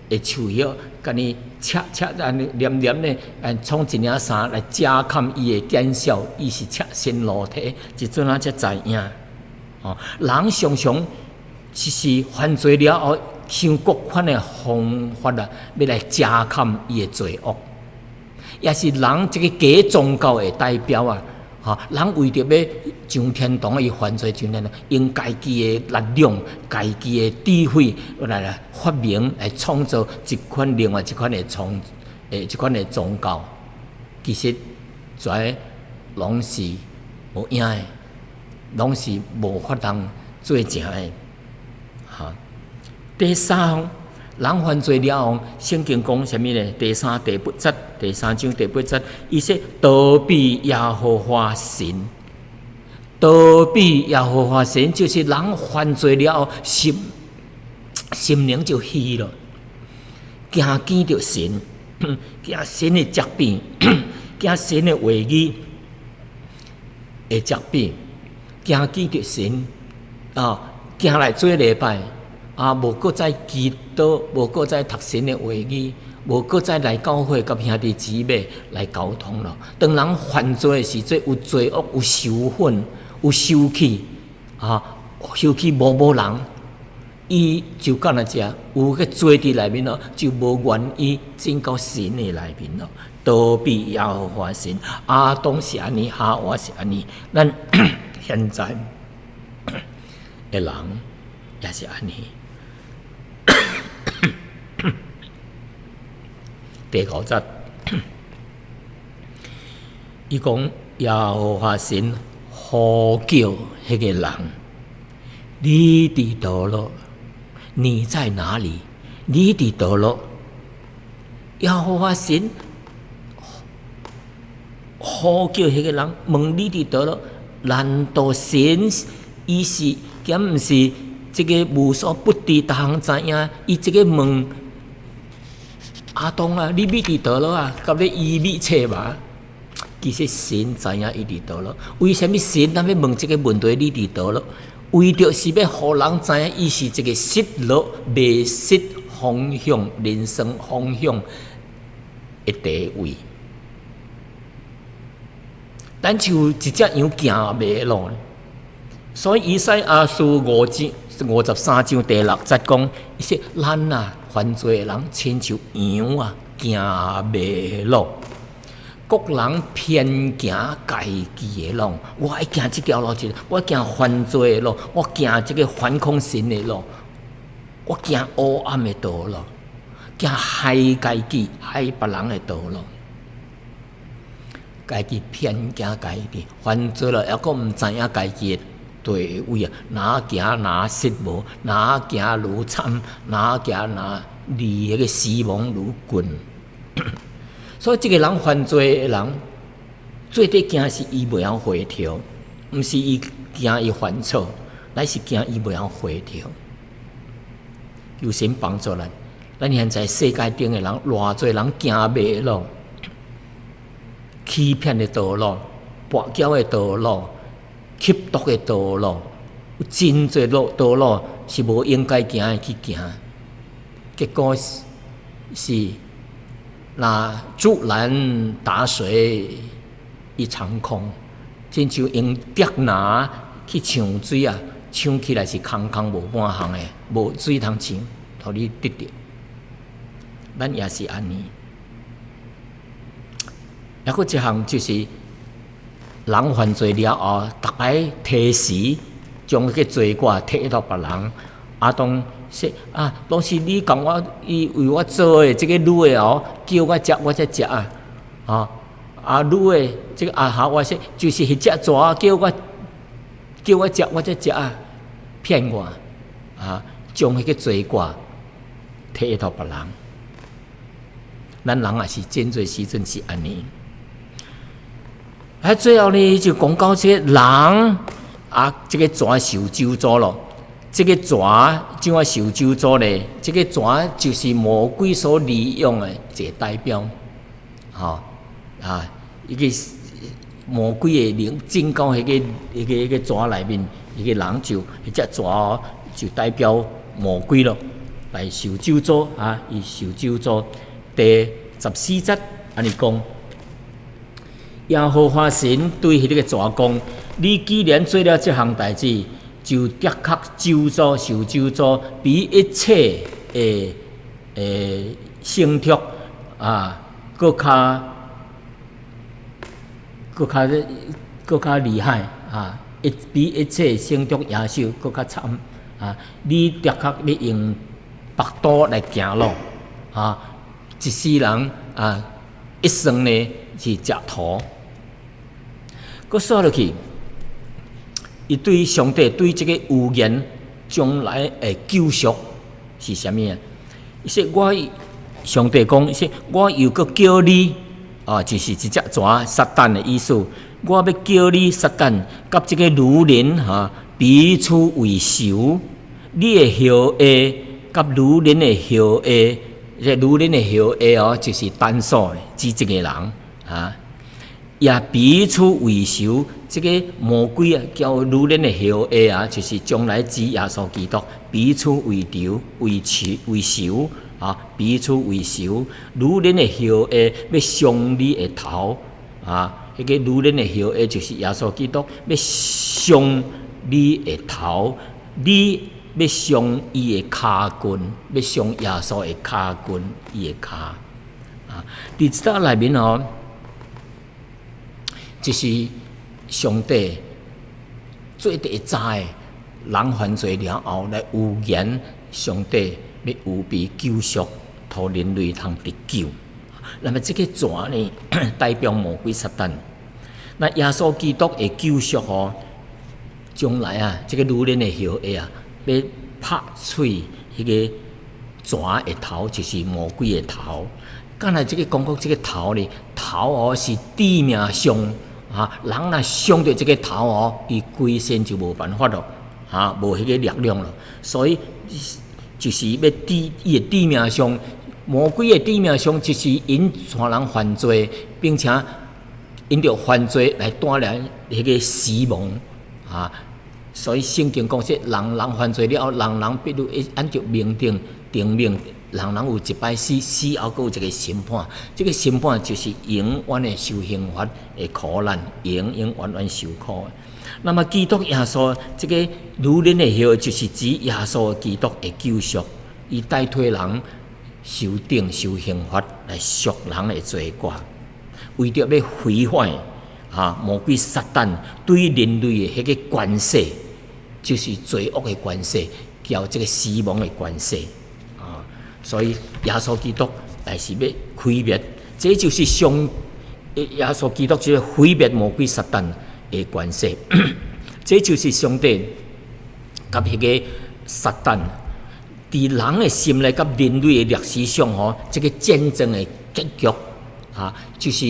的樹葉，共伊切切按呢黏黏咧，創一領衫來遮蓋伊的見笑，伊是赤身露體，這陣仔才知影。吼，人常常只是犯罪了後，想各款的方法啊，欲來遮蓋伊的罪惡，也是人這个假宗教的代表啊！吼，人為著欲上天堂，伊犯罪上天堂，用家己的力量、家己的智慧來發明、來創造一款另外一款的創誒一款的宗教，其實這攏是無影的，攏是無法通做成的。哈，第三項，人犯罪了後，聖經講啥物呢？第三第八節，第三章第八節，伊說逃避耶和華神，逃避耶和華神，就是人犯罪了後，心靈就虛了，驚見著神，驚神的責備，驚神的話語的責備，驚見著神啊，驚來做禮拜。啊，無閣再祈禱，無閣再讀神的話語，無閣再來教會佮兄弟姊妹來溝通咯。當人犯罪的時陣，有罪惡、有仇恨、有受氣，啊，受氣無無人，伊就敢若這有個罪佇內面咯，就無願意進到神的內面咯，逃避耶和華神。亞當是按呢，夏娃是按呢，咱現在的人也是按呢。第五節，伊講耶和華神呼叫彼个人，你佇佗落？你在哪裡？你佇佗落？耶和華神呼叫彼个人，問你佇佗落？難道神伊是敢毋是這个無所不知、逐項知影？伊這個問亞當啊，你覕佇佗落啊？佮咧伊覕冊嘛？其實神知影伊佇佗落。為啥物神咱欲問這個問題？你佇佗落？為著是欲予人知影，伊是一個失落、迷失方向、人生方向的地位。咱像一隻羊行迷路，所以以賽亞書53章第六節講，伊說咱啊犯罪的人，親像羊啊行迷路，各人偏行家己的路。我愛行這條路，我行犯罪的路，我行這个反抗神的路，我行黑暗的道路，行害家己、害別人的道路。家己偏行家己，犯罪了，猶閣毋知影家己的地位啊，若行若失無，若行愈慘，若行若離彼个死亡愈近。所以，這个人犯罪的人，最底驚是伊袂曉回頭，毋是伊驚伊犯錯，乃是驚伊袂曉回頭。求神幫助咱，咱現在世界頂的人，偌濟人行迷路，欺騙的道路、跋筊的道路、吸毒的道路，有真濟路道路是無應該行的去行，結果是若竹籃打水一場空，親像用竹籃去搶水啊，搶起來是空空無半項的，無水通搶，予你得著。咱也是按呢。抑閣一項就是人犯罪了後，逐擺提示將彼個罪過提予別人。亞當說啊，攏是你共我伊為我做的這个女的哦，叫我食我才食啊，啊啊女的這个夏娃說，就是彼隻蛇叫我食我才食啊，騙我啊，將彼個罪過提予別人。咱人也是真濟時陣是按呢。啊，最後呢就講到這个人啊，這个蛇受咒詛咯。這个蛇怎樣受咒詛呢？這个蛇就是魔鬼所利用的一個代表，吼啊！一個魔鬼的靈進到彼個蛇內面，彼個人就彼隻蛇就代表魔鬼咯，來受咒詛啊！伊受咒詛。第14節按呢講，耶和華神對彼個蛇講：你既然做了這項代誌，就的確咒詛受咒詛，比一切的牲畜啊，閣較厲害啊！比一切牲畜野獸閣較慘啊！你的確欲用腹肚來行路啊！一世人啊，一生呢是食土。閣煞落去。伊對上帝對這个預言將來的救贖是啥物啊？伊說我上帝講，伊說我又閣叫你啊，就是一隻蛇撒旦的意思。我欲叫你撒旦，佮這个女人哈彼此為仇，你的後裔佮女人的後裔，這女人的後裔哦，就是單數的，指一个人啊。也彼此為仇，這个魔鬼啊，叫女人的後裔啊，就是將來指耶穌基督，彼此為仇，為仇為仇啊，彼此為仇。女人的後裔欲傷你的頭啊，彼个女人的後裔就是耶穌基督，欲傷你的頭，你欲傷伊的跤筋，欲傷耶穌的跤筋，伊的跤啊。佇這內面哦，就是上帝做第一早的人犯罪了後來預言，上帝欲預備救贖，予人類通得救。那麼這個蛇呢，代表魔鬼撒旦。那耶穌基督的救贖哦，將來啊，這个女人的後裔啊，欲拍碎彼个蛇的頭，就是魔鬼的頭。敢若這个講講這个頭呢，頭哦是致命傷。啊，人若傷著這个頭哦，伊規身就無辦法咯，啊，無彼個力量咯。所以就是欲致伊的致命傷，魔鬼的致命傷就是𪜶帶人犯罪，並且𪜶著犯罪來帶來彼个死亡啊。所以聖經講說，人人犯罪了後，人人必須按照命定定命，人人有一擺死，死後閣有一個審判。這個審判就是永遠的受刑罰的苦難，永永遠遠受苦。那麼基督耶穌這个女人的後，就是指耶穌基督的救贖，伊代替人受定受刑罰來贖人的罪過，為著欲毀壞啊魔鬼撒旦對人類的彼个權勢，就是罪惡的權勢，叫這个死亡的權勢啊。所以耶穌基督來是欲毀滅，這就是上耶穌基督就是毀滅魔鬼撒旦的權勢，這就是上帝佮彼个撒旦佇人的心內佮人類的歷史上吼，這个戰爭的結局啊，就是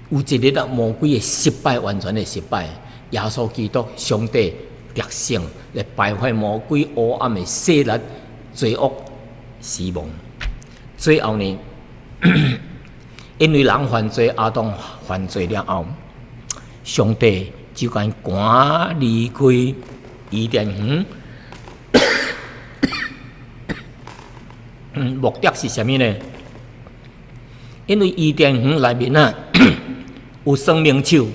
有一日啊，魔鬼的失敗，完全的失敗。耶穌基督上帝得勝來敗壞魔鬼黑暗的勢力、罪惡、死亡。最後呢，因為人犯罪，亞當犯罪了後，上帝就共𪜶趕離開伊甸園。目的是啥物呢？因為伊甸園內面啊有生命樹，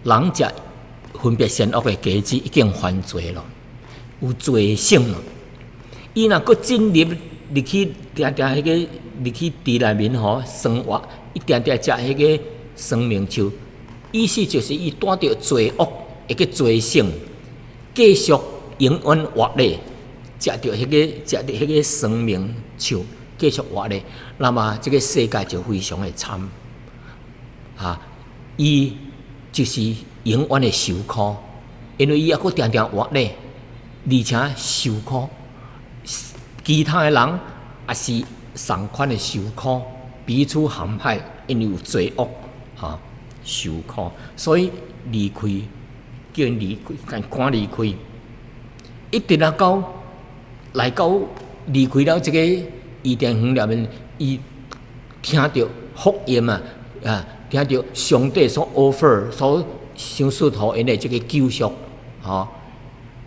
人食分別善惡的果子已經犯罪咯，有罪性咯。伊若閣進入入去，定定彼个入去佇內面吼生活，伊定定食彼个生命樹，意思就是伊帶著罪惡會去罪性，繼續永遠活咧，食著彼個生命樹，繼續活咧，那麼這個世界就非常的慘。啊，伊就是永遠的受苦，因為伊猶閣定定活咧，而且受苦，其他的人也是仝款的受苦，彼此陷害，因為有罪惡，哈，受苦，所以離開，叫𪜶離開，趕離開，一直啊到來到離開了這個伊甸園內面，伊聽著福音啊，啊，聽著上帝所 offer 所賞賜予𪜶的這個救贖，吼，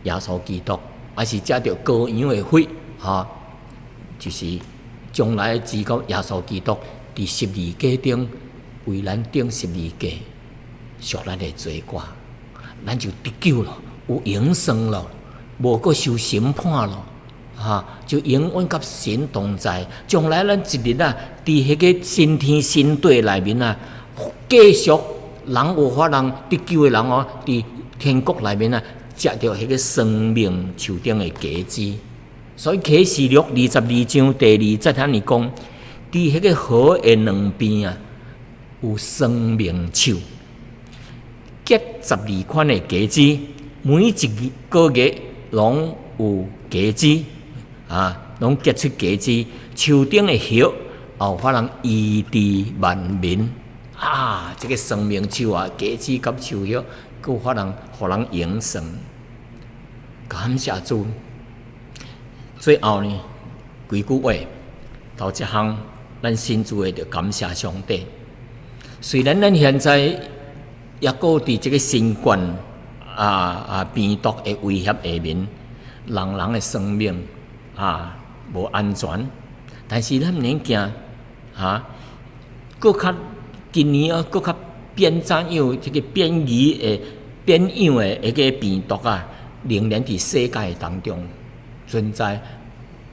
耶穌基督，還是藉著羔羊的血，吼，就是將來至到耶穌基督佇十字架頂為咱釘十字架，贖咱的罪過，咱就得救了，有永生了，無閣受審判了，哈，就永遠佮神同在。將來咱一日啊，佇彼個新天新地內面啊，繼續人有法通得救的人哦，佇天國內面啊，食著彼個生命樹頂的果子。所以啟示錄22章第2節按呢講，佇彼個河的兩邊啊，有生命樹，結十二款的果子，每一個月攏有果子，啊，攏結出果子。樹頂的葉也有法通醫治萬民。啊，這個生命樹啊，果子佮樹葉，閣有法通予人永生。感謝主。最後呢，幾句話，頭一項，咱信主的著感謝上帝。雖然咱現在猶閣佇這個新冠病毒的威脅下面，人人的生命啊無安全，但是咱毋免驚，哈，閣較今年啊，閣較變怎樣？這個變異的變樣的彼個病毒啊，仍然佇世界當中存在。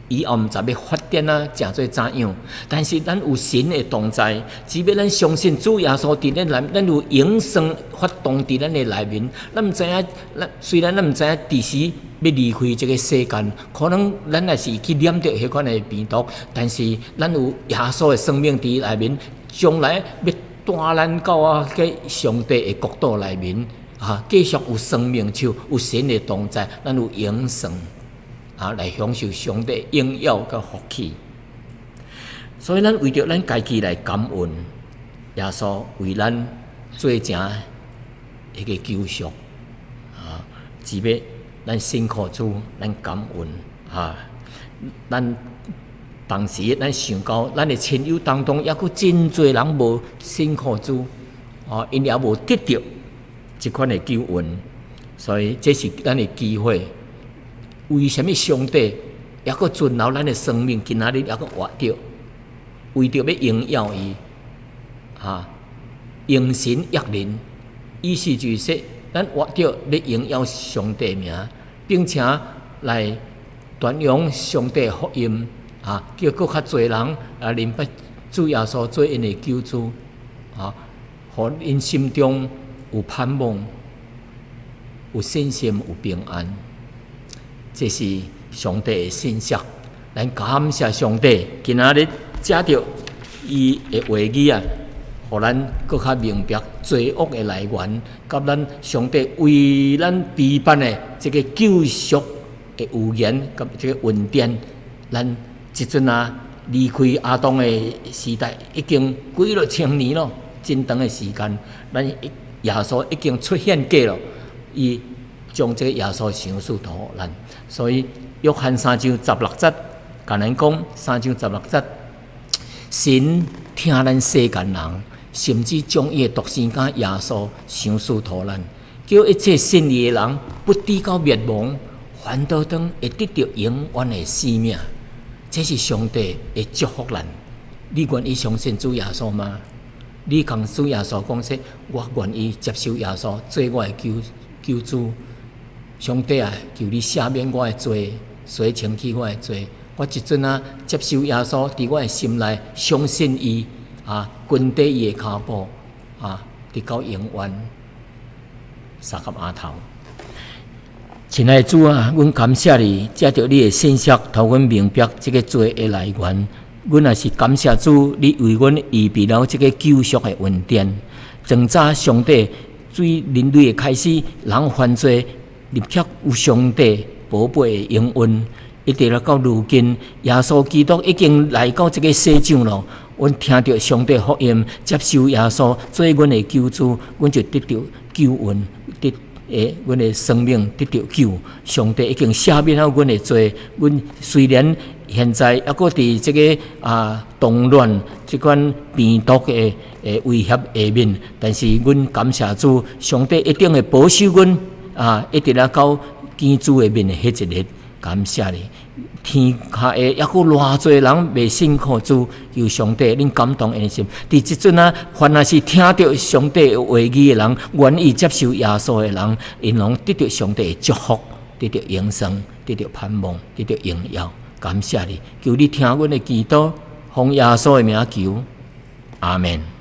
以後毋知欲發展啊，成做怎樣？但是咱有神的同在，只欲咱相信主耶穌佇咱內，咱有永生發動佇咱的內面。咱毋知影，咱雖然咱毋知影佇時欲離開這個世間，可能咱也是去染著彼款的病毒，但是咱有耶穌的生命佇內面，將來欲帶咱到啊個上帝的國度內面，啊，繼續有生命樹，有神的同在，咱有永生。啊，來享受上帝榮耀佮福氣。所以，咱為著咱家己來感恩耶穌為咱做成彼個救贖。啊，只欲咱信靠主，咱感恩啊。咱當時咱想到咱的親友當中，猶閣真濟人無信靠主，哦，𪜶也無得著這款的救恩，所以這是咱的機會。為啥物上帝猶閣存留咱的生命，今仔日猶閣活著？為著欲榮耀伊，哈，榮神益人，意思就是說，咱活著欲榮耀上帝名，並且來傳揚上帝福音，啊，叫閣較濟人來認捌主耶穌做𪜶的救主，啊，予𪜶心中有盼望、有信心、有平安。這是上帝的信息，咱感謝上帝。今仔日藉著伊的話語啊，予咱閣較明白罪惡的來源，佮咱上帝為咱備辦的這個救贖的預言佮這個恩典。咱這陣啊離開亞當的時代已經幾落千年咯，真長的時間，咱耶穌已經出現過咯，伊將這個耶穌賞賜予咱。所以，約翰三章十六節，共咱講三章十六節，神疼咱世間人，甚至將伊的獨生囝耶穌賞賜予咱，叫一切信伊的人不致到滅亡，反倒當會得著永遠的生命。這是上帝的祝福咱。你願意相信主耶穌嗎？你共主耶穌講說：我願意接受耶穌做我的救主。上帝啊，求你赦免我的罪，洗清去我的罪。我這陣啊，接受耶穌佇我的心內，相信伊啊，跟綴伊的跤步，啊，直到永遠。相佮阿頭。親愛的主啊，阮感謝你，藉著你的信息，予阮明白這个罪的來源。阮也是感謝主，你為阮預備了這个救贖的恩典。從早上帝對人類的開始，人犯罪，立刻有上帝寶貝的應允，一直來到如今，耶穌基督已經來到這个世上咯。阮聽著上帝福音，接受耶穌做阮的救主，阮就得著救恩，得誒，阮的生命得著救。上帝已經赦免了阮的罪。阮雖然現在猶閣佇這个動亂這款病毒的威脅下面，但是阮感謝主，上帝一定會保守阮啊，一直來到見主的面的彼一日。感謝你，天下的猶閣偌濟人未信靠主，求上帝恁感動𪜶的心。佇這陣啊，凡若是聽著上帝的話語的人，願意接受耶穌的人，𪜶攏得著上帝的祝福，得著永生，得著盼望，得著榮耀。感謝你，求你聽阮的祈禱，奉耶穌的名求，阿門。